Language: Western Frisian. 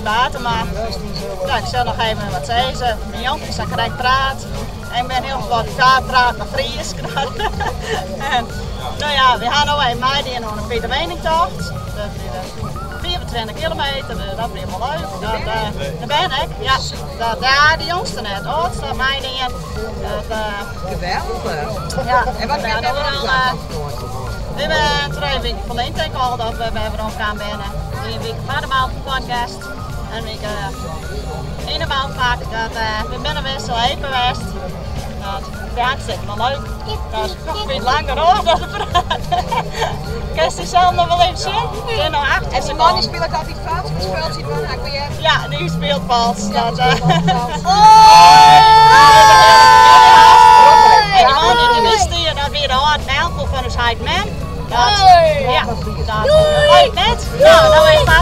Batema. Nou, ik sil noch even wat sizze. Myn jonkje sa krekt praat. En ik bin hiel flot ta praat mar Frysk. en, no ja, we ha no even meidien oan de Pieter Weeningtocht. Dat wie de 25 kilometer, dus dat wie wol leuk. Dat, uh, de ben ik, ja. Dat, ja, de jongste net, de âldste meidien. Dat, uh, Geweldig. Ja, En wat we ben je al, uh, we hebben twee weken ferlyn tink al dat we wer werom kaam binne. Ien wike foar de Mountain Podcast en wike yn de Mountain Dat, uh, we binne wissel even west. Dat is hartstikke wel leuk. Dat is langer hoor, dat praat. Kinst dy sels noch wol even sjen? Ik noch 18 En die man die speelt altijd vals, wat speelt hij dan? Ik weer. Ja, die speelt vals. Ja, Dat, die speelt vals. En die man die er stier, dat wie de âld melkel fan ús heit mem. Dat, ja, dat leuk net. Nou, dan is het.